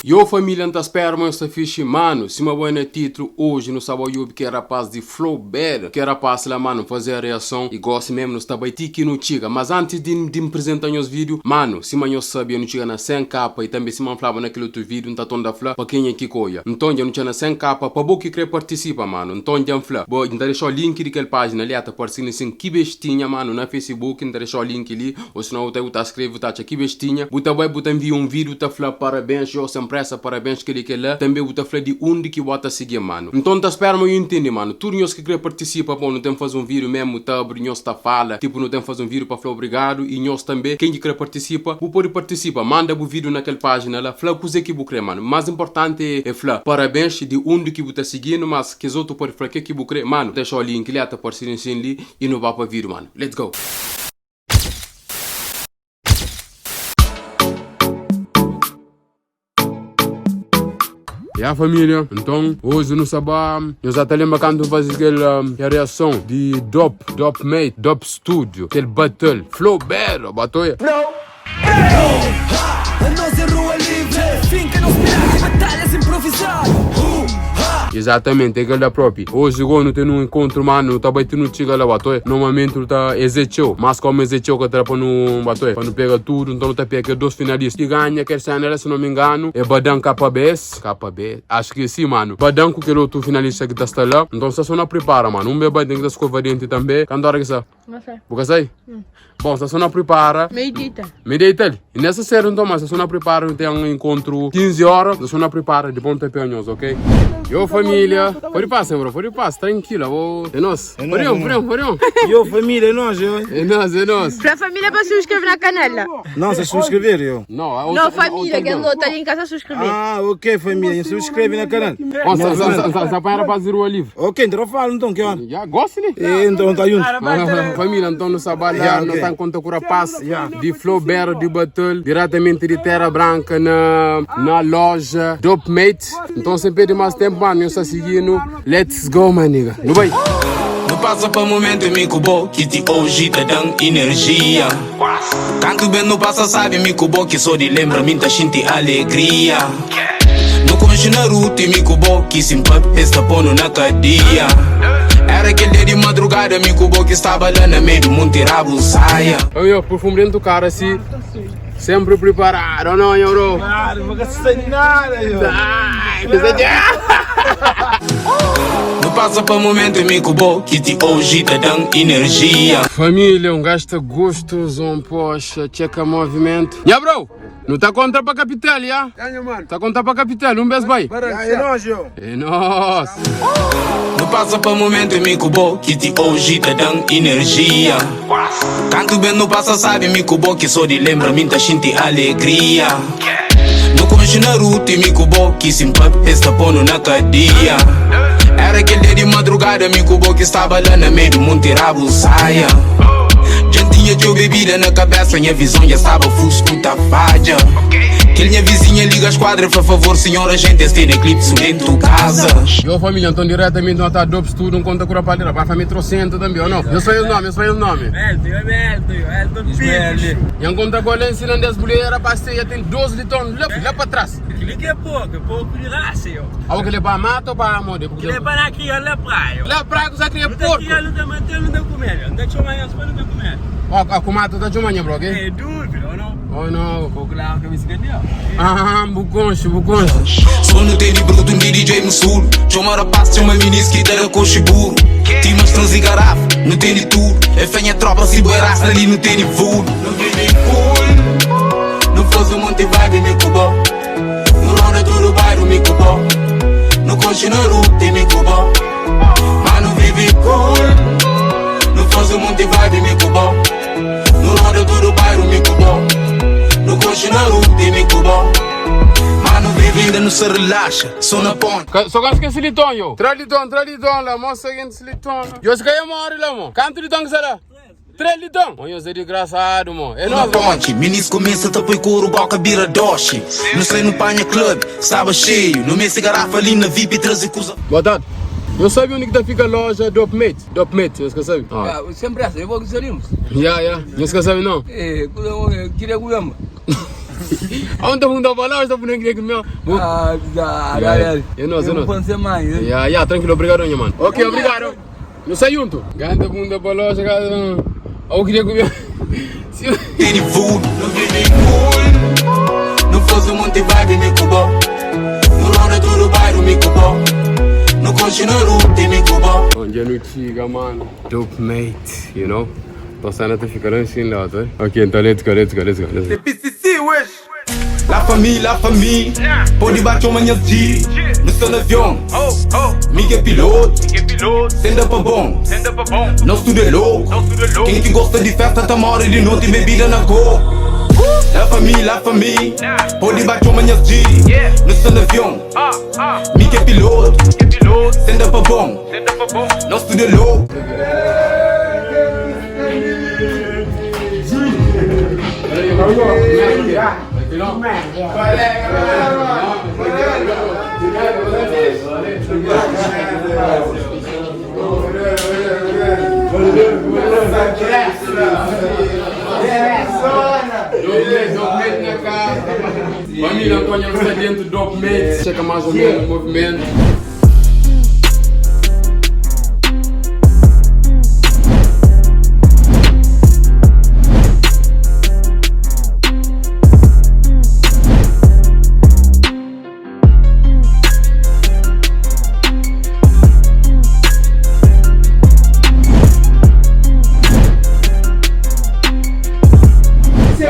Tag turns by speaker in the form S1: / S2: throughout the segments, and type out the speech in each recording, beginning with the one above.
S1: Yo família, N ta spera ma nhos sta fixi Manu, sima bo é na titlu Oji nu sta ba obi kel rapaz di Flow Bad Kel rapaz la manu, faze a reason I gosi mesmu nu sta bai ti ki nu txiga Mas antis di di N prizenta nhos vídiu Manu, sima nhos sabe nu txiga na 100 k I tanbe sima N flaba na kel otu vídiu N ta tonda fla pa kenha ki ka oia Nton dja nu txiga na 100 k Pa bo ki kre partisipa manu Nton dja N fla bo N ta dexa-u link di kel pájina li Ata parse li sin ki bestinha manu Na Facebook N ta dexa-u link li Ou senão bu ta bu ta skreve bu ta atxa ki bestinha bu ta bai bu ta envia um vídeo ta fla parabéns yo sem pressa parabéns keli kela tambe bu ta fla di undi ki bo ta sigui mano nton ta spera ma nhu intende mano tudo nhos ki kre participa bom nu tem faze um vídeo mesmo ta abri nhos ta fala tipo nu tem faze um vídeo pa fla obrigado e nhos tambe ken ki kre participa bu pode participa manda bu vídeo na kel página la fla kuze ki bu kre mano mas importante é fla parabéns di undi ki bu ta siguinu mas kes otu pode fla ke ki bu kre mano dexa o link li ata parse li sin li e nu ba pa vídeo mano let's go. Ya família, nton oji nu sta ba Nhos já ta lenbra kantu nu faze kel kel reason di Dope, Dope Mate, Dope Studio, kel battle Flow Battle, batoia.
S2: Flow Anos é rua livre Finka nos pirata Batalhas improvisado
S1: Exatamente, é kel da propi. Oji go nu ten un enkontru ma nu ta bai ti nu txiga la batoia. Normalmenti nu ta es é txeu, mas komu es é txeu ka ta da pa nu batoia, pa nu pega tudu, nton nu ta pega kel dos finalista. Ki ganha kel sena la, si no mi inganu, é Badan KBS, KB, axu ki é si manu. Badan ku kel otu finalista ki ta sta la. Nton sta so na pripara manu. Un be bai ten ki ta skova denti tanbe. Kantu ora ki sta? Bu ka sai? Bom, sta so na pripara.
S3: Medita.
S1: Medita li. E nessa série então, mas sta so na pripara, nu tem um encontro 15 horas, sta so na pripara, depois nu ta pega nhos, ok? Yo família, pode passar, bro, pode passar, tranquila, vou. É nós. Pode um, pode um, pode um.
S4: Yo família, é nós, yo.
S1: É nós, é nós.
S3: Pra família pra se inscrever na canal.
S4: Não, se subscrever, yo.
S1: Não, a outra,
S3: Não, família, que
S1: outra
S3: não tá ali em casa subscrever.
S4: Ah, ok, família. Subscreve na canal.
S1: Ó, sa, sa, sa, sa, para fazer o livro.
S4: Ok, então eu falo então, que hora?
S1: Já gosto, né?
S4: Eh, Então tá junto.
S1: Família, então no sabá lá,
S4: Yeah,
S1: nós
S4: ok.
S1: tá em conta com o rapaz
S4: Yeah.
S1: de Flowbero de Batel, diretamente de Terra Branca na, na loja Dope Mate. Então sem perder mais tempo, mano, eu está seguindo. Let's go, my nigga. No vai.
S5: Nu pasa pa momentu mi ku bo Ki ti oji ta dan enerjia Kantu ben nu pasa sabi mi ku bo Ki so di lembra mi ta xinti alegria Nu konxe na ruta mi ku bo Ki sin papia es ta ponu na kadia Era kel dia di madrugada mi ku bo Ki staba la na meiu di munti rabu saia
S1: Eu, eu, perfume dentro do carro assim, sempre preparado, ou não, meu bro?
S4: Claro, não sei nada, yo.
S1: Ai, você
S5: Nu pasa pa momentu mi ku bo Ki ti oji ta dan enerjia
S1: Família, um gajo tá gostosão, poxa, checa movimento. Nha bro, não tá contra pra capital, ya? Tá contra pra capital, um beijo, vai.
S4: É nós, yo.
S1: É nóis.
S5: Nu pasa pa momentu mi ku bo Ki ti oji ta dan enerjia Kantu ben nu pasa sabi mi ku bo Ki so di lembra mi ta xinti alegria Nu konxe na ruta mi ku bo Ki sin papia es ta ponu na kadia Era kel dia di madrugada mi ku bo Ki staba la na meiu di munti rabu saia Dja N tinha txeu bebida na kabesa Nha vizon dja staba fusku ta fadja Kel nha vizinha liga skuadra e fla favor senhor agente es tene eclipse dentu kaza
S1: Yo família, então diretamente nós tá Dope Studio, um conta com o rapaz ali, rapaz família trocento também, ou não? Eu sou o nome, eu sou o nome.
S6: Elton, eu é Elton, Elton Pires.
S1: E um conta com ele ensinando as mulheres, rapaz, já tem 12 litões lá, lá para trás.
S6: Aquilo que é pouco, é pouco de raça, eu.
S1: Algo que ele para mata ou para amor?
S6: Aquilo é para criar lá praia.
S1: Lá praia que você cria
S6: Não tá
S1: porco.
S6: criando, não tá matando, não tá comendo. Não tá chamando as não tá comendo.
S1: Ó, a kumata tá chamando, bro, ok?
S6: É dúvida, ou não?
S1: Oh não.
S6: Pouco lá, que me se ganhou.
S1: Ah, buconcho, buconcho.
S5: Sono tem de bruto, um de DJ Mussulo Chama rapaz, chama minis que tá da coxa e burro Timas, trans e garrafa, não tem de tudo É fenha tropa, se boiraça ali não tem de vulto Não tem de cool Não faz um monte vibe, me cubó No ronda tudo bairro, me cubó No conche na ruta, me cubó Mano vive cool Não faz um monte vibe, me cubó No ronda tudo bairro, me cubó No conche na ruta, me cubó Mano vive ainda não se relaxa, só na ponte
S1: Ka- Só que esse liton, yo. Traz liton, traz liton lá, mostra quem esse liton. lá. Eu se caio morre lá, mo. Canto liton que será? Três liton. Olha, você é desgraçado, mo. É
S5: Na
S1: nóis, mo.
S5: ponte, minis começa a tapar couro, boca bira doce. Não sei no panha club, estava cheio. No mês garrafa ali na VIP trazer coisa.
S1: Boa tarde. Eu sabe onde que tá fica a loja Dope Mate? Dope Mate, eu sabe. Ah.
S6: Ah, sempre essa, eu vou que salimos.
S1: Ya, ya. Eu sabe não.
S6: Eh, queria comer.
S1: Aonde tá funda balão, está funda aqui meu.
S6: Ah, já, galera.
S1: É nóis, é nóis.
S6: Eu vou mais.
S1: Ya, ya, tranquilo, obrigado, minha mano. Ok, obrigado. Não sai junto. Ganda bunda balão, chegada. Eu queria comer. Se-
S5: Tem de food, não tem de cool. Não faz um monte vibe, me cubó. No roda do bairro, me cubó. No continua, tem me cubó.
S1: Onde eu não chega, mano. Dope mate, you know? Tô saindo até ficando assim lá, tá? Ok, então let's go, let's go, let's go, let's go.
S5: PCC, wish. La família, la família. Pode bater uma minha G. No seu avião. Migue é piloto. Senda pra bom. Nós tudo é louco. Quem que gosta de festa tá mora de noite bebida na cor. La família, la família. Pode bater uma minha G. No seu avião. Migue é piloto. Senda pra bom. Nós tudo é louco. Dope mate na casa. Família Antônio não está dentro do Dope mate. Checa mais ou menos o movimento.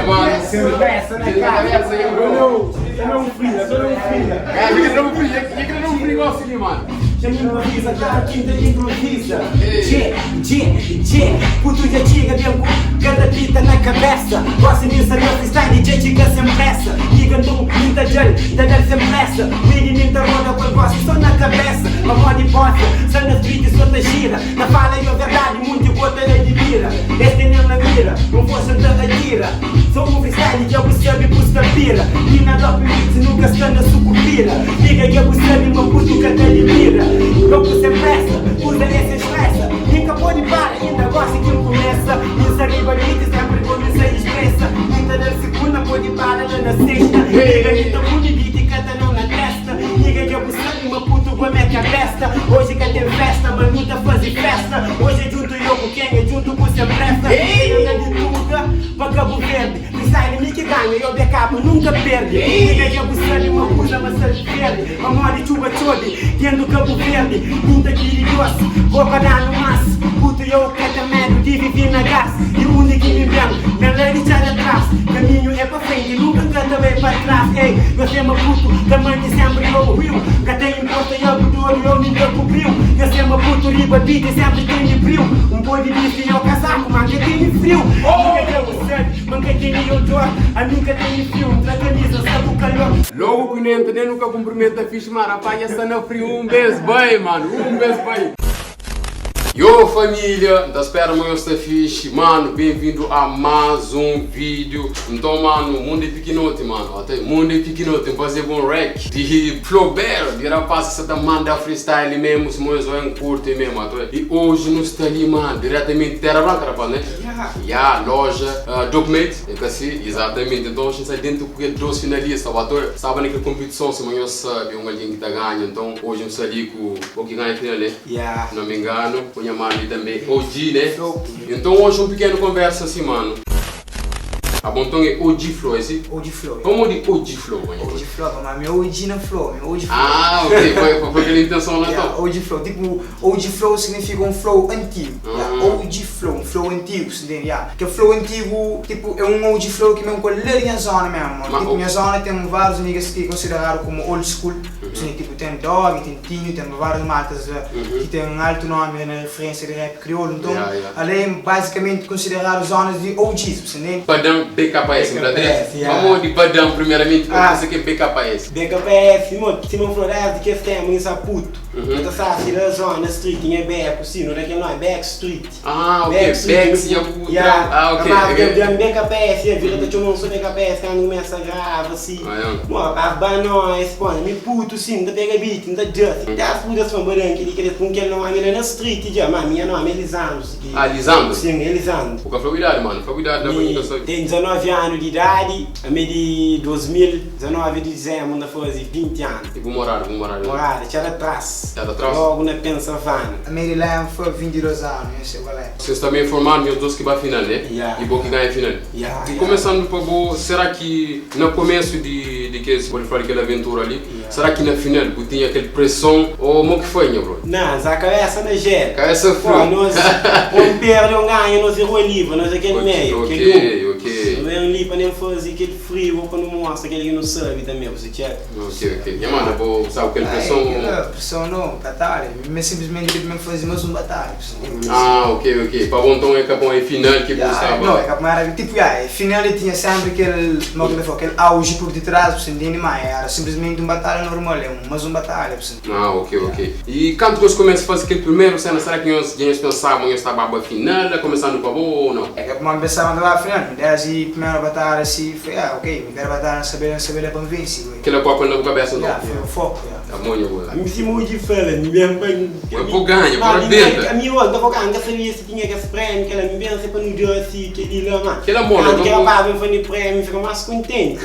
S5: Mano,
S4: Cabeça na cara.
S1: Cabeça aí, bro.
S4: Não fria, só não fria.
S1: Cara, eu quero um frio, eu quero um frio igual assim, mano.
S7: Já me improvisa, cada quinta improvisa. Tchê, tchê, tchê, puto já chega bem com cada pita na cabeça. Gosta de saber freestyle, tchê, chega sem pressa. Liga no minta gel, da gel sem pressa. Mini minta roda com gosta só na cabeça. Mamó de bosta, só na street, só na gira. Na fala e a verdade, muito gota na admira. Este nem na mira, não vou sentar atira. Sou um freestyle que eu sabe busca pira. Nina dope mix, nunca está na sucupira. Liga que eu sabe, meu puto que até admira. Eu sem pressa, usa esse estressa. Nunca pode parar, ainda gosta que começa. Missa riba beat, sempre começa e expressa. Muita da segunda, pode parar lá na sexta. Liga que tá muito beat, canta não na testa. Liga que eu sabe, meu puto com a minha cabeça. Hoje que tem festa, mas nunca faz festa. Hoje é junto eu com quem é junto com sem pressa. Eu na de Tuga, pra Cabo Verde. Freestyle, me que ganha, eu backup, nunca perde. Liga que eu sabe, uma coisa, mas sabe verde. Amor de chuva chove, dentro do Cabo Verde. Muita que doce, vou parar no maço. Puto, eu quero medo de viver na gás. E o único que me vem, me lei de atrás. Caminho é pra frente, nunca canta bem pra trás. Ei, eu sou uma puto, tamanho sempre eu rio. Cadê importa, eu dor, eu nunca cobriu. Eu sou uma puto, riba, beat, sempre tem frio. Um boi de bife e eu casaco, manga tem frio. Nunca deu sangue, manga tem odor. A nunca tem frio, na camisa, sabe o calor.
S1: Logo que nem entra, nem nunca cumprimenta fixe, mano. Rapaz, já está na frio um beijo bem, mano. Um beijo bem. Yo família, da espera meu está fixe, mano, bem-vindo a mais um vídeo. Então, mano, o mundo é pequenote, mano. Até mundo é pequenote, tem que fazer bom rec de Flaubert, de rapaz que você tá manda freestyle mesmo, se moes vai um curto mesmo, até. E hoje nos está ali, mano, diretamente Terra Branca, rapaz, né?
S7: Yeah.
S1: Yeah, loja, Dope Mate, é assim, exatamente. Então a gente sai dentro porque dois finalistas, o ator sabe naquela competição, se amanhã sabe um alguém que tá ganha. Então hoje eu saí com o que ganha final, né?
S7: Yeah.
S1: Se não me engano, com a mano também, OG, né? Então hoje um pequeno conversa assim, mano. A bom então é OG Flow, esse?
S7: OG Flow.
S1: Como de OG Flow, mano?
S7: OG Flow, mas meu OG na Flow, meu OG Flow.
S1: Ah, ok, foi aquela intenção lá
S7: Yeah,
S1: então.
S7: OG Flow, tipo, OG Flow significa um flow antigo. Yeah,
S1: Ah.
S7: OG Flow, um flow antigo, se entende? Yeah. Que o flow antigo, tipo, é um OG Flow que mesmo com a minha zona mesmo. Mano.
S1: Mas
S7: Tipo,
S1: o-
S7: minha zona tem vários niggas que consideraram como old school. Sim, tipo, tem Dog, tem Tinho, tem várias marcas que tem um alto nome na referência de rap crioulo. Então,
S1: Yeah, yeah.
S7: ali é basicamente considerado zonas de OGs, você entende?
S1: Badão BKS, verdadeiro?
S8: yeah.
S1: Vamos de Badão primeiramente, porque
S8: Ah.
S1: você que é BKS.
S8: BKPF, mo, Simão Flores, de que tema em Saputo. Eu tô sabendo da zona street, em beco, sim, não é que não é back street.
S1: Ah, ok,
S8: Back Street,
S1: Bex ya bu
S8: Ya,
S1: tra- Ah, ok,
S8: rapaz,
S1: ok.
S8: deu-me BKPS, ya, vira ta txoma-m so BKPS kandu kumesa grava si.
S1: Ah, ya.
S8: Mo, rapaz, ba nós, pô, mi putu si, N ta pega beat, N ta dja si. Dja puta si, badan kel-li kel-li, pun kel nomi la na street dja, ma minha nomi é Lisandro si ki.
S1: Ah, Lisandro?
S8: Sim, é Lisandro.
S1: Bu ka fla bu idadi, mano, fla bu idadi la pa mi ka sabe.
S8: Mi ten 19 anu di idadi, ami di 2019 di dizembru N ta faze 20 anu.
S1: E bu morada, bu morada?
S8: Morada, Txada Tras.
S1: Txada Tras?
S8: Logu na Pensavana.
S6: Ami di la N fla 22 anu, nha se kual é.
S1: Ses ta ben formadu, nhos dos ki ba final, ne?
S8: Ya.
S1: E bo ki ganha final.
S8: Ya,
S1: E
S8: ya.
S1: kumesandu pa bo, sera ki na kumesu di di kes, pode fla di kel aventura li,
S8: Ya.
S1: sera ki na final bu tinha kel preson o mo ki foi nha bro?
S8: Na, za kabesa na jel.
S1: Kabesa
S8: Pô,
S1: frio.
S8: nos, ou perde ou ganha, nos é rua livre, nos é kel
S1: Ok,
S8: meio,
S1: ok,
S8: kel um.
S1: ok.
S8: Nu ben li pa nen faze kel frio ou pa nu mostra kel ki nu sabe tanbe, bu sa txeka.
S1: Ok, ok. Nha mana, bo sabe kel
S6: Ai,
S1: preson.
S6: kel preson no, batalha. Mi simplesmenti mi faze mas un batalha.
S1: Ah, ok, ok. Pa bo nton é ka bon, é final ki bu
S6: Ya,
S1: staba.
S6: no, é ka primera vez. Tipo, ya, é final e tinha sempre kel, mo ki ta fla, kel auge por detrás, bu ntende? Ma era simplesmenti un batalha normal, é un mas un batalha, bu ntende?
S1: Ah, ok, ok. E kantu nhos kumesa faze kel primeru sena, sera ki nhos dja nhos pensaba ma nhos ta baba final, kumesandu pa bo ou nau?
S6: É ka pamodi N pensaba ma N ta baba final, mi desdi primeru batalha si, foi, ah, ok, mi kre batalha, N sabe, N sabe da pa N vense, ui.
S1: Kila ku na bu kabesa nton?
S6: Ya, foi o foku, ya.
S1: Ta bon, nha boi.
S8: Ami sima odji fala, mi ben pa.
S1: Bo bu ganha, bu rabenta.
S8: Ami oji, N ta foka, N ka sabia si tinha kes prémiu, kela, mi ben se pa nu da si keli la, ma.
S1: Kela moda,
S8: Kantu ki
S1: bu.
S8: rapaz ben fla-m prémiu, N fika mas kontenti.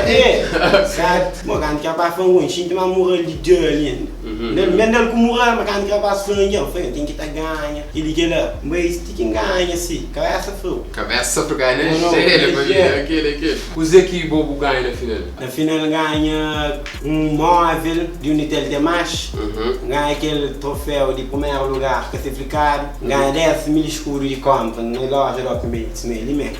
S8: É, sabe? Mo, kantu ki rapaz fla-m, N xinti ma mural di da li. N ben da-l ku mural, ma kantu ki rapaz fla-m, dja, N fla, N ten ki ta ganha, keli kela. N bai ti ki N ganha si, kabesa friu.
S1: Kabesa friu, ganha na gelu, família, keli, keli. Kuzê ki bo bu ganha na final?
S8: Na final N ganha un móvel di Unitel Temax, N ganha kel troféu di primeru lugar klasifikadu, N ganha 10 mil skudu di konpra na loja di Open-Mates, ma el li mé.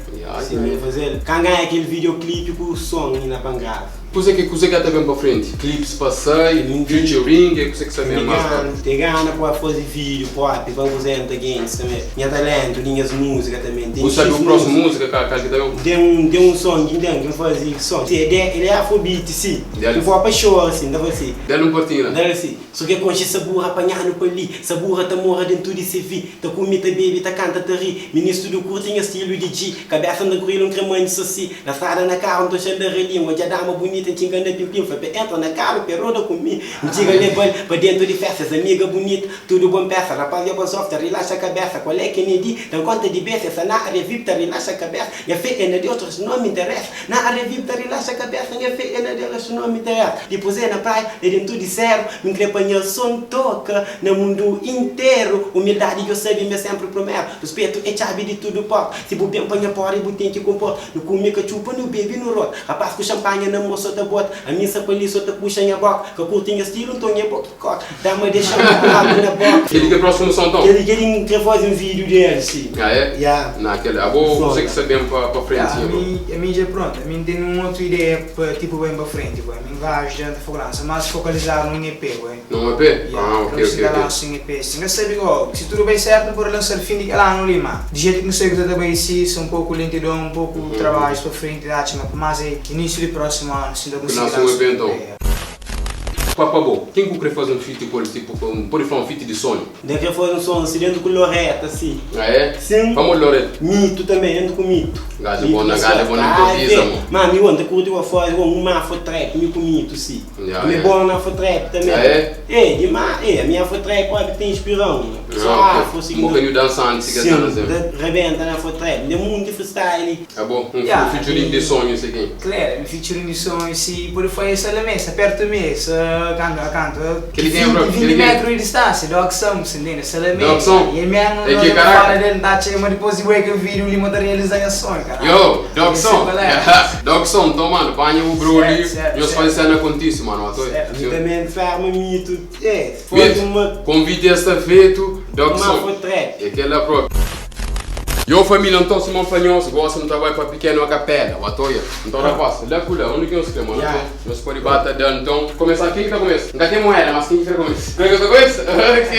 S8: Si mi faze-l, ka N ganha kel videoclipe ku son inda pa N grava.
S1: Kuze ki kuze ki ata ben pa frenti? Clips pa sai, featuring, e kuze ki sa ben mas pa.
S8: Tem gana pa faze video propi pa apresenta gentis tanbe. Nha talentu di nhas música tanbe. Tem
S1: Bu sabe
S8: X
S1: bu próximo
S8: música.
S1: música ka kal ki ta ben?
S8: Tem um tem um som ki tem ki N faze som. Si é de ele é afrobeat si.
S1: Dali.
S8: N for pa chora si, N ta fla si.
S1: Dali un partinha la.
S8: Dali si. So ke konxe sabura panhanu pa li. Sabura ta mora dentu di CV. Ta kume ta bebe ta kanta ta ri. Minis tudu kurti nha stilu di G. Kabesa N ta kuril N kre mandi so si. Na strada na karu N ta oxal da reli. N odja dama bunita N txiga na pin-pin. Fla pe entra na karu pe roda ku mi. N txiga lebal pa dentu di festa. Es amiga bunita tudu bon pesa. Rapaz dja bazof ta rilaxa kabesa. Kual é ke ne di dan konta di besa. Esa na aria vip ta rilaxa kabesa. Nha fe é na Deus restu no mi interesa. Na aria vip ta rilaxa kabesa. Nha fe é na Deus restu no mi interesa. Dipus é na praia é dentu di seru. Mi N kre pa nha son toka na mundu interu. Umildadi djo sabi m'é senpri primeru. Ruspetu é txabi di tudu porta. Si bu ben pa nha pori bu ten ki konporta. Nu kume katxupa nu bebe nu rota. Rapaz ku xanpanha na mo so ta bota. Ami N sa pa li so ta puxa nha boka. Ka kurti nha stilu nton nha boka ki korta. Dama dexa-m ku agu na boka.
S1: Kel-li ki é prósimu son nton?
S8: Kel-li kel-li N kre faze un vídiu del si.
S1: Ah é?
S8: Ya.
S1: Na kel-li. Abo kuzê ki sta ben pa frenti
S6: Ya,
S1: bro?
S6: ami ami dja prontu. Ami N ten un otu ideia pa tipu ben pa frenti boi. Ami N gajo dja N ta foka lansa mas fokalizadu nun EP boi.
S1: Nun EP?
S6: Ya,
S1: Ah, ok,
S6: kre
S1: ok,
S6: ta
S1: ok.
S6: lansa un EP si. N ka sabi go, si tudu bai sertu N pode lansa-l fin di kel anu li ma di jetu ki N sabi ku ta ta bai si, sa un poku lentidon, un poku trabadjus pa frenti ta atxa ma pa mas é inisiu di prósimu anu si N ta
S1: Ku
S6: konsigi
S1: lansa un
S6: lansa
S1: EP
S6: un
S1: nton?
S6: EP.
S1: Pa pa bo, ken ku kre faze un feat ku el tipo pode fla un feat di sonhu?
S8: N kre faze un son si dentu ku Loreta si.
S1: Ah é?
S8: Sim.
S1: Pamodi Loreta?
S8: Mito também, dentu ku Mito.
S1: Gajo bom na gajo bom na improvisa mo.
S8: Ma mi N ta kurti ku faze un afro trap mi ku Mito si.
S1: Ya,
S8: Mi
S1: ya.
S8: bom na afro trap também.
S1: Ah é?
S8: É, dima, é, a minha afro trap pode tem inspirão. Só
S1: Ah, ok.
S8: afro si.
S1: Um bocadinho dançante si que
S8: Sim,
S1: tá na cena.
S8: rebenta na afro trap. Tem muito freestyle.
S1: Ah bo, um
S6: Ya,
S1: featuring di sonhu si ki.
S6: Claro, mi featuring di sonhu si pode fai esa la mesa, perto mi, esa kanto a kanto.
S1: Kel ki bro,
S6: 20
S1: kel ki.
S6: metru di distansia, Dog Sam, si ntende, esa la mesa.
S1: Dog Sam?
S6: E el mesmu,
S1: E ki
S6: no ta
S1: karaka?
S6: fala del, ta atxa ma dipos di wake video li ma ta realiza nha sonhu, karaka.
S1: Yo, Dog
S6: Ese
S1: Sam.
S6: qual é?
S1: Dog Sam, nton mano, panha bu bro li,
S6: Certo, certo,
S1: nhos
S6: certo.
S1: faze sena kontise mano, atoi.
S6: Certo.
S8: Mi também ferma mito. É, foi
S1: Mito,
S8: uma
S1: konviti esta fetu, Dog
S8: uma
S1: Sam.
S8: afro trap.
S1: É kel la propi. Yo família, nton sima N fla nhos, gosi nu ta bai pa pikenu akapela, watoia. Nton rapaz, la ku la, undi ki nhos kre, mano?
S8: Yeah.
S1: Nhos pode ba ta da nton. Kumesa, ken ki ta kumesa? N ka ten moeda, mas ken ki kre kumesa? Kre ki ta kumesa? Ok!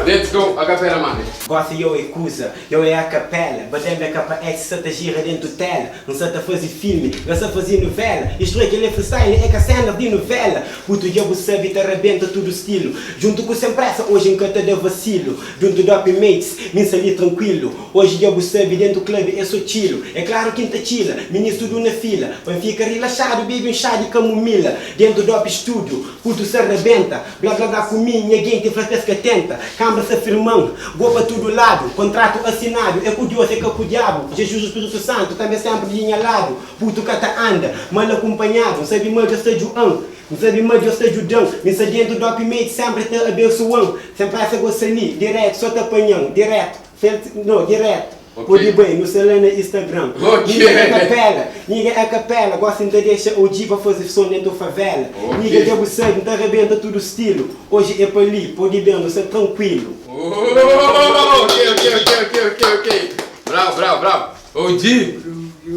S1: Let's go, akapela mano.
S8: Gosi yo é kuza, yo é akapela, Badembe AKS sa ta gira dentu tela, N sa ta faze filmi, N sa faze nuvela, Istu é kel é freestyle, é ka senas di nuvela, Putu dja bu sabe ta rabenta tudu stilu, Djuntu ku Sem Pressa oji N ka ta da vasilu, Djuntu Dope Mates mi N sa li trankuilu, Oji dja bu sabe dentu club é so txilu, É klaru ki N ta txila, minis tudu na fila, Pa N fika rilaxadu bebi un xá di kamumila, Dentu Dope Studio, putu sa rabenta, Bla bla bla ku mi, nha genti fla p'es ka tenta, Kanbra sa firma-m, go pa tudu ladu, Kontratu asinadu, é ku Dios é ka ku diabu, Jesus Spiritu Santu tanbe senpri di nha ladu, Putu ka ta anda mal akunpanhadu, N sabe ma Dios ta dju-am, N sabe ma Dios ta djuda-m, Mi sta dentu Dope Mate senpri ta abensua-m, Sem presa gosta li, diretu so ta panha-m, diretu, fel, no, diretu.
S1: Ok.
S8: Pode bai, nu sta la na Instagram.
S1: Ok.
S8: Nigga é capela, nigga é capela, gosi N ta dexa OG pa faze som dentu favela.
S1: Ok.
S8: Nigga dja bu sabe, N ta rebenta tudu stilu, oji é pa li, pode ben, nu sta trankuilu.
S1: Oh, ok, ok, ok, ok, ok, ok. Bravo, bravo, bravo. OG,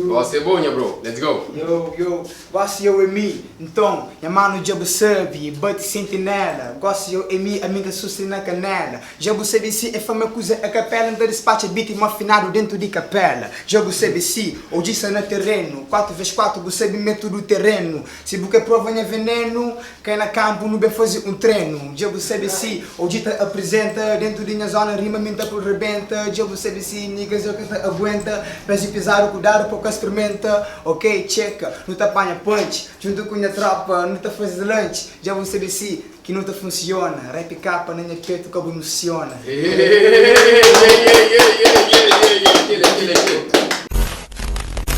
S1: gosi é bo nha bro, let's go.
S6: Yo, yo, gosi eu é mi, nton, nha manu dja bu sabe, bate sentinela, gosi eu é mi, ami N ta susti na kanela. Dja bu sabe si é fama kuza é kapela N ta dispatxa beat mo afinadu dentu di kapela Dja bu sabe si OG sta na terenu 4 vez 4 bu sabe m'é tudu terenu Si bu kre prova nha venenu kai na kanpu nu ben faze un trenu Dja bu sabe si OG ta aprizenta dentu di nha zona rima mi N ta pul rebenta Dja bu sabe si niggas dja ka ta aguenta Pezu pizadu kudadu pa ka sprimenta Ok txeka nu ta panha punch djuntu ku nha tropa nu ta faze lunch Dja bu sabe si Ki nu ta funciona, rap kapa na nha petu ka bu emociona.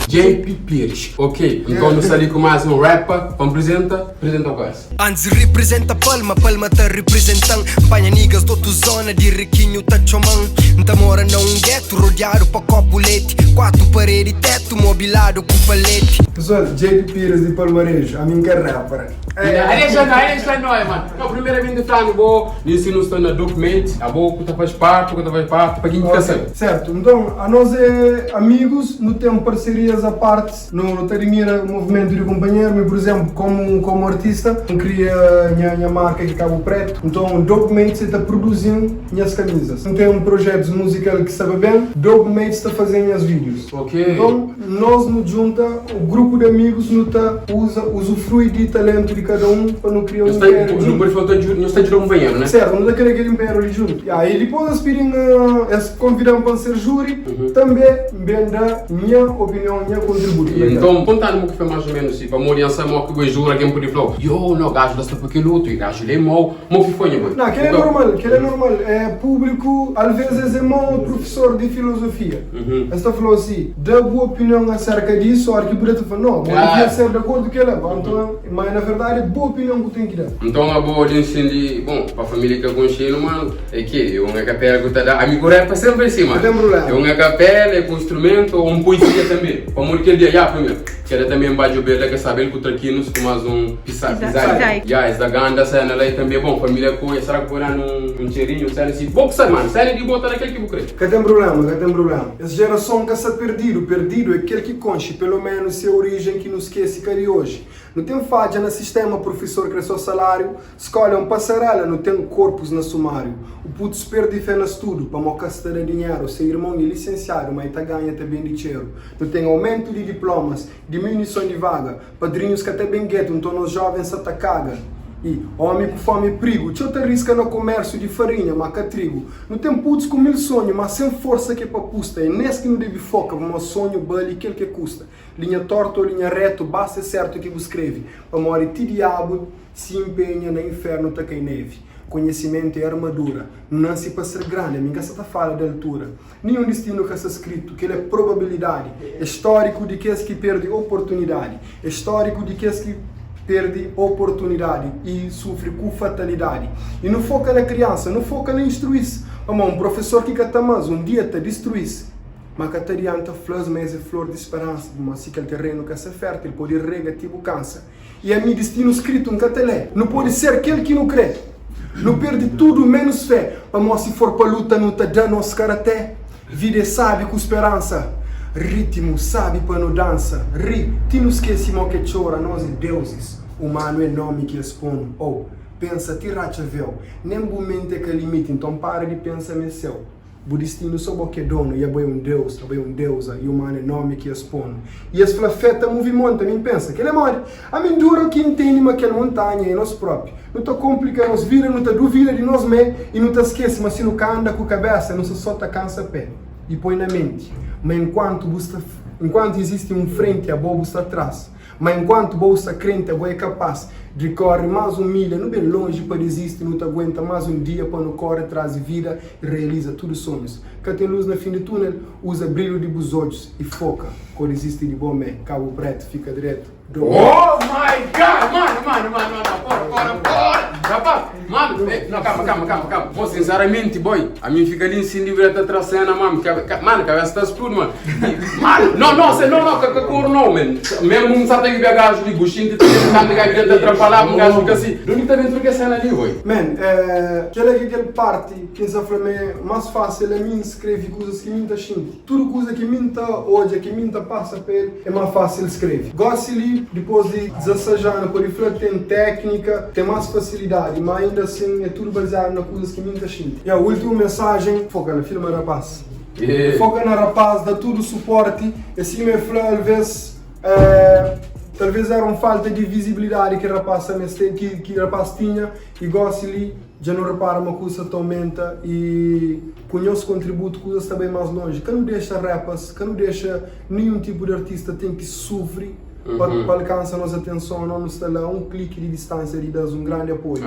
S1: JP Pires, ok, nton nu sta li ku más un rapper pa nprizenta, prizenta ku es.
S2: Antis representa palma, palma ta representan N panha niggas d'otu zona, di rikinhu ta txoman N ta mora na un getu, rodiadu pa kopu leti Kuatu paredi, tetu mobiladu ku paleti
S4: Pessoal, JP Pires di Palmarejo, ami N ka rapper.
S1: Esta noia, mano. Não, primeiramente falando, bo, nisso não está na documento, a bo que tá faz parte, que tá faz parte, para quem que sabe.
S4: Certo, então, a nós é amigos, não tem parcerias à parte, não, não te admira o movimento de companheiro, mas, por exemplo, como, como artista, eu cria minha, minha marca de Cabo Preto, então, Dope Mates está produzindo minhas camisas. Não tem um projeto musical que sabe bem, Dope Mates está fazendo minhas vídeos.
S1: Ok.
S4: Então, Nos nu djunta, o grupu di amigus nu ta uza, uzufrui di talentu di kada un pa nu kria un inpériu djuntu.
S1: Nhos ta djuda kunpanheru, né?
S4: Sertu, nu ta kria kel inpériu li djuntu. Ya, i dipôs es pidi-m, es konvida-m pa N ser júri, tanbê N ben da nha opinion, nha kontributu na kel.
S1: Nton, konta-nu mo ki foi más ô ménus si, pamodi N sabe mo ki bu é júri, algen pode fla-u, Yo, no, gaju la sta pa kel otu, i gaju la é mau. Mo ki foi nha boi?
S4: Não, kel é normal, kel é normal. É público, alvez es é mau professor di filosofia. Es ta fla-u si, da bu opinion acerca disso, ora ki bu da ta fla, no, bo devia ser di acordo ku kel-la. Anton, ma na verdadi é bu opinion ku ten ki da.
S1: Nton abo di nsindi, bon, pa familia ki ka konxenu, mano, é ki é un acapela ku ta da, ami ku rap é sempre assim, mano.
S4: Ka ten problema.
S1: É un acapela, é ku instrumento, ou un poesia tambe. Pamodi kel dia, ya, primeiro. Kela também ba djobe la ke sabe el ku trakinus ku mas um pisa pisai ya es da ganda sena la e também bom família ku e sera ku bo danu um txerinho um sena si bo ku sabe mano sena di bo ta da kel ki bu kre.
S4: Ka ten problema, ka ten problema. Es gerason ka sa perdidu, perdidu é kel ki konxe pelo menus se orijen ki nu skese ka di oji. Nu ten fadja na sistema, prufesor kre so salariu, Skola é un pasarela, nu ten korpus na sumáriu. U putus perde fé na studu, pamó ka sta da dinheru. Se irmon é lisensiadu, ma e ta ganha ta bende txeru. Nu ten aumentu di diplomas, diminuison di vaga. Padrinhus ka ta ben getu, nton nos jovens sa ta kaga. I, omi ku fomi é prigu, txeu ta riska na komérsiu di farinha, ma ka trigu. Nu ten putus ku mil sonhu, ma sen forsa ke pa pusta. É nes ki nu debe foka, pamó sonhu bali kel ke kusta. Linha tortu ô linha retu, basta é sertu ki bu skrebe, pamodi ti diabu si inpenha na infernu ta kai nevi. Konhesimentu é armadura. Nu nase pa ser grandi, ami N ka sa ta fala di altura. Ninhun distinu ka sta skritu, kel é probabilidadi. É stóriku di kes ki perde oportunidadi. É stóriku di kes ki perde oportunidadi i sufri ku fatalidadi. I nu foka na kriansa, nu foka na instrui-s, pamodi un profesor ki ka ta ama-s, un dia ta distrui-s. Ma ka ta adianta fla-s ma es é flor di speransa, pamodi si kel terenu ka sta fértil, pode rega ti bu kansa. I ami distinu skritu N ka ta lé. Nu pode ser kel ki nu krê. Nu perde tudu menus fé, pamodi si for pa luta nu ta da nos karaté. Vida é sabi ku speransa Ritmu sabi pa nu dansa Ri ti nu skesi mo ke txora Nos é deusis, umanu é nomi ki es ponu Oh, pensa ti ratxa véu Nem bu menti é ka limiti Nton para di pensa ma é séu Bu distinu so bo ki é donu I abo é un deus, abo é un deusa I umanu é nomi ki es ponu I es fla fé ta muvi monta Mi N pensa, kel é modi? Ami N dura ki N ntende ma kel montanha é nos propi Nu ta konplika nos vida, nu ta duvida di nos mé i nu ta skese ma si nu ka anda ku kabésa nu sta sô ta kansa pé. I poi na menti ma enkuantu bu sta enkuantu izisti un frenti abo bu sta tras, ma enkuantu bo sta krenti abo é kapás di kóre más un milha. Nu ben lonji pa dizisti, nu ta aguenta más un dia pa nu kóre tras di vida i realiza tudu sonhus. Ka ten lus na fin di túnel, uza brilhu di bus odjus i foka. Ko dizisti di bo mé. Kabu Pretu fika dretu.
S1: Oh my God! Mano, mano, mano, mano, fora, fora, fora! Rapaz, mano, eh, não, calma, calma, calma, calma. Pô, sinceramente, boy, a mim fica ali em cima de tá tracena, mano, mano, cabeça tá explode, mano. Mano, não, não, cê, não, não, que cor não, man. Mesmo um sabe que gajo de buchinho, que tem que gajo tá atrapalhar, um gajo fica assim. De onde tá dentro que cena ali, boy?
S4: Man, eh, kel é kel parte ki N sa fla ma é más fásil a mi skrebe kuzas ki mi N ta xinti. Tudu kuza ki mi N ta odja, ki mi N ta pasa pa el, é más fásil skrebe. Gósi li, dipôs di 16 anu, pode fla ten téknika, ten más fasilidadi, má inda asin é tudu baziadu na kuzas ki mi N ta xinti. Ya, últimu mensajen, foka na filma rapás. Foka na rapás, da tudu suporti. É sima el fla, alvês, talvês éra un falta di vizibilidadi ki rapás ta meste, ki rapás tinha, i gósi li, Dja nu repara ma kuza sa ta aumenta y ku nhos kontributu kuza sta bai mas lonji. Ka nu dexa rappers, ka nu dexa ninhun tipu di artista ten ki sufri pa pa alkansa nos atenson. Nos nu sta la a un kliki di distansia di da-s un grandi apoiu.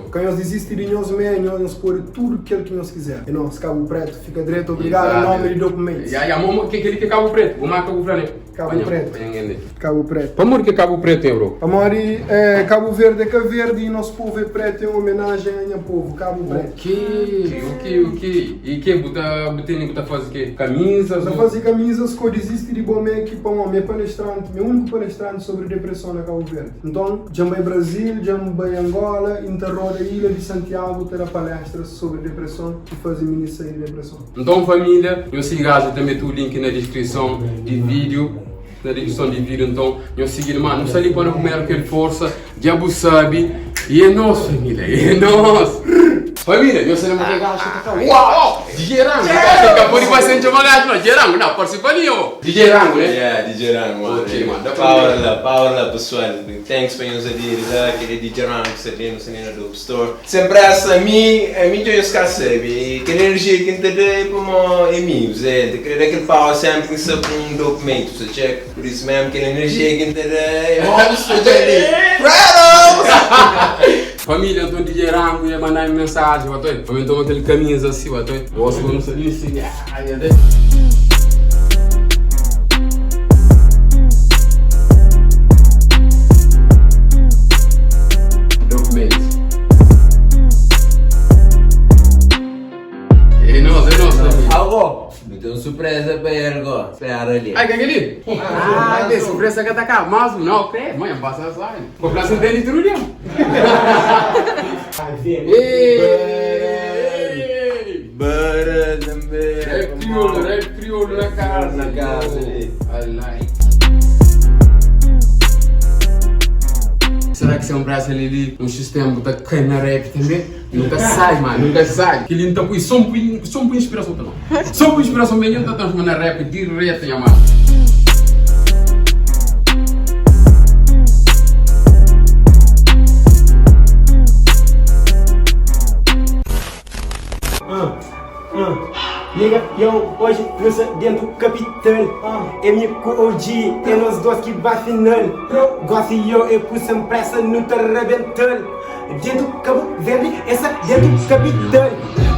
S4: Ka nhos dizisti di nhos mé, nhos nhos pode tudu kel ki nhos kizer. É nos, Kabu Pretu, fika dretu. Obrigadu em nomi di Dope Mates.
S1: Ya ya, mo kel ki é Kabu Pretu, bu marka bu fla ne.
S4: Kabu Pretu. Kabu Pretu.
S1: Pamodi ki é Kabu Pretu, hein, bro?
S4: Pamodi Kabu Verdi é ka verdi i nos povu é pretu, é un omenajen a nha povu, Kabu Pretu.
S1: Ok, ok, ok. I ke bu ta bu tene bu ta fazi ke? Kamizas?
S4: N ta fazi kamizas ko dizisti di bo me ki pamodi mi é palestranti, mi é uniku palestranti sobri depreson na Kabu Verdi. Nton, dja N bai Brazil, dja N bai Angola i N ta roda ilha di Santiagu ta da palestras sobri depreson i fazi minis sai di depreson.
S1: Nton família, nhos sigi gajo ta mete o link na descrição di vídeo, na descrição di vídeo, nton nhos sigi-l ma nu sta li pa nu kumeru kel forsa, dja bu sabi, e é nos família, é nos. Família, nhos sabe ma kel gajo ta fla, uau, DJ Rango, ka podi bai sen txoma gajo no, DJ Rango, na partisipa li ô. DJ Rango, né?
S9: Yeah, DJ Rango, mano.
S1: Ok, mano, da pa
S9: Power la, power la pessoal. Thanks pa nhos aderi la, kel é DJ Rango, sta li, nu sta li na Dope Store. Sem pressa, ami, ami dja nhos ka sabe, kel energia ki N ta da é pamo é mi, Zé, N ta kre da kel power sempre ki N sta ku un dope mate, bu sta txeka? Por isso mesmo kel energia ki N ta da é mo bu sta dja li, Fredos!
S1: Família, nton DJ Rango ia mandá-me mensagem, batoi, pa mi toma kel camisa assim, batoi, gosto quando sa li, assim, ah, ia de. Dope mate. É nós, é nós, família.
S9: Algo, nu ten un surpresa pa el go, spera li.
S1: Ai, que é aquele? Ah, que surpresa que tá cá. Mas não, ok, mãe, passa sai. Vou falar sem dente tudo dia. Ei!
S9: Bara também.
S1: Rap crioulo, rap crioulo na casa.
S9: Na casa ali.
S1: I like. Será que se um braço ali, ali um sistema tá cai na rap também? Nunca sai, mano, nunca sai. Que ele tá com só um só um inspiração também. Só um inspiração bem, ele tá transformando na rap direto, minha mano.
S7: Nigga, yo, hoje não sou dentro capital. É minha com OG, é nós dois que vai final. Gosto e eu, é com sem pressa, não te arrebentar. Dentro Cabo Verde, essa dentro capital.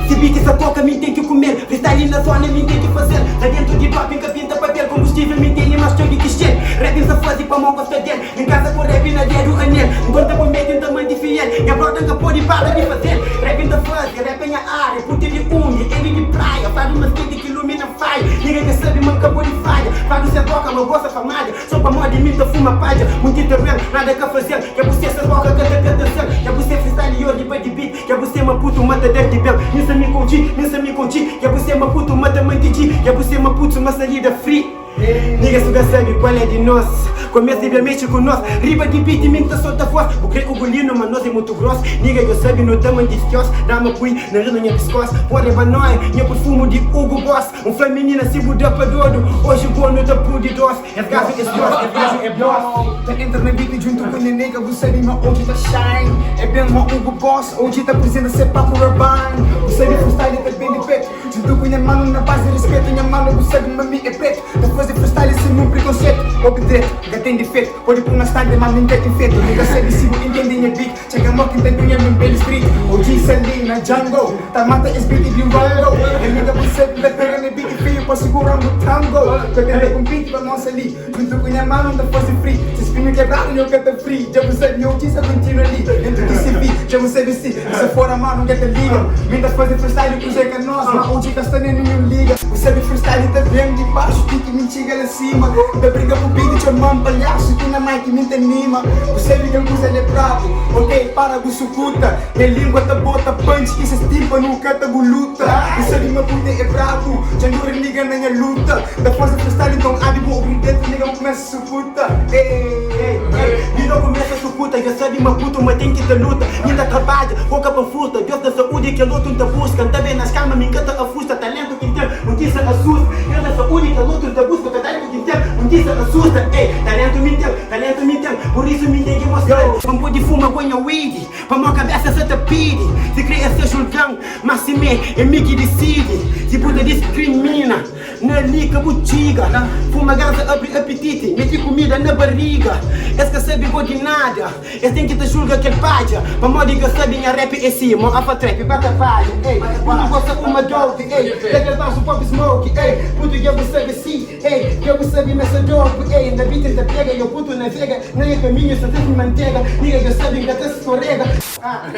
S7: Se beat essa toca, me tem que comer. Freestyle na zona, me tem que fazer. Tá dentro de doping, que pinta papel. Combustível, me tem mais choque que shit. Rap essa fase pa mão gosta dele. Em casa com rap na dedo anel. Enquanto com medo, então mãe de fiel. Minha brother nunca pode parar de fazer. Rap ainda faz, rap em a área. Puta de unha, ele de praia. Faz uma skate que ilumina fire. Ninguém quer saber, mano, acabou de falha. Faz o boca, mas gosta famada. Só pa moda imita, fuma palha. Muito terreno, nada que fazer. Que você essa boca, canta, canta, canta. Que você freestyle e hoje de beat. Que você Maputo, mata. ta da di ben Mi sa mi ku G, mi sa mi ku G Ya bu se Maputo ma ta manti G Ya bu se Maputo ma salida free Nigga su ka sabe kual é di nos Komesa di ben mexe ku nos Riba di beat mi nta solta voz Bu kre Ugolino ma nos é mutu gros Nigga djo sabe nu ta manti skios Dama pui nariz na nha piskos Pode ba noia nha perfumu di Hugo Boss N fla minina si bu da pa dodu Oji bo nu ta pudi dos Es gajo é skos, es gajo é boss
S6: Ta entra na beat djuntu ku nha nigga Bu sabe ma oji ta shine É ben ma Hugo Boss Oji ta apresenta se Paco Rabanne Bu sabe freestyle ta ben di petu Djuntu ku nha manu na base respetu Nha manu bu sabe ma mi é pretu Ta faze freestyle sen nun prekonsetu Obi dretu, N ka ten difetu Pode pun na stante ma mi N ka infetu Mi ka sabe si bu intende nha beat Txega mo ki N ta dunha mi beli street Oji sa li na jungle Ta mata es beat di rango Nha nigga bu sabe N ta pega na beat feio pa segura bu tango Ta tenta kompiti pa nosa li Djuntu ku nha manu N ta faze free Si spinhu kebradu nho ka ta fri Dja bu sabe oji sa kontinua li Dentru di CV Dja bu sabe si Si fora manu N ka ta liga Mi N ta faze freestyle ku Zé ka nos Ma oji ka sta na ninhun liga Bu sabe freestyle ta ben di baxu Ti ki mi N txiga la sima N ta brinka ku beat txoma-m palhasu Ti na mic mi N ta anima Bu sabe kel kuza li é brabu Ok para bu sukuta Nha lingua ta bota punch Ki ses tímpanu ka ta bu luta Bu sabe ma puta é brabu Dja nu riniga na nha luta Ta faze freestyle nton abi bu obi dentru Nigga bu kumesa sukuta Ey
S7: ey ey Nigga kumesa sukuta Dja sabe ma puta ma ten ki ta luta Mi ta trabadja, boka pa furta Dios da saúdi kel otu N ta buska N ta ben nas kama mi N ka ta afusta Talentu ki N ten, un ti sa asusta Dios da saúdi kel otu N ta buska Talentu ki N ten, un ti sa asusta Ey, talentu mi N ten, talentu mi N ten Pur isu mi N ten ki mostra-l Ma N pode fuma ku nha weed Pamó kabesa sa ta pidi Si kre es ta julga-m Ma simé é mi ki disidi Si bu ta diskrimina Na li ka bu txiga Fuma ganza abri apititi Meti kumida na bariga Es ka sabe go di nada Es ten ki ta julga kel padja Pamodi ka sabe nha rap é si Mo afa trap ba ta fadja Ey, putu gosta uma dope Ey, da kel basu pop smoke Ey, putu dja bu sabe si Ey, dja bu sabe ma sa dope Ey, na beat N ta pega Yo putu navega Na nha kaminhu sa ta mantega Nigga dja sabe N ka ta skorega Ah,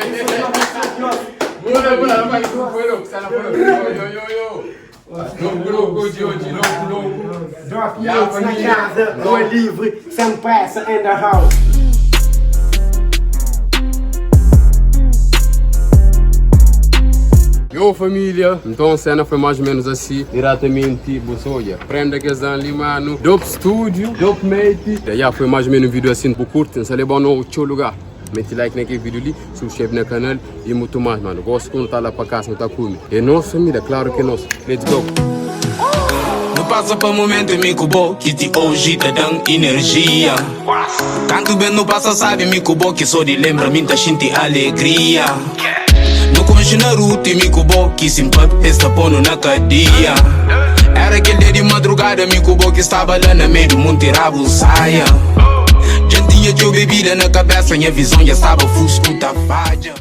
S1: Foi louco, yo, yo, yo. Louco, louco, hoje, hoje, louco, louco.
S7: Drop notes na casa, rua livre, sem pressa in the house.
S1: Yo família, então a cena foi mais ou menos assim, diretamente, você prenda que ali mano, Dope Studio, Dope Mate. Yeah, foi mais ou menos um vídeo assim, bu curte, não bom no teu lugar. Mete like naquele vídeo ali, se inscreve no canal e muito mais, mano. Gosto quando tá lá para casa, não tá comigo. É nosso família, claro que é nosso. Let's go.
S5: Não passa pa momento mi ku bo que te hoje tá dando energia. Tanto bem não passa, sabe mi ku bo que só de lembra mim tá sente alegria. No conche na ruta mi ku bo que simpa está pondo na cadeia. Era aquele dia de madrugada mi ku bo que estava lá na meio do monte rabo saia. Já tinha teu bebida na cabeça, minha visão já estava fusco, tá falha.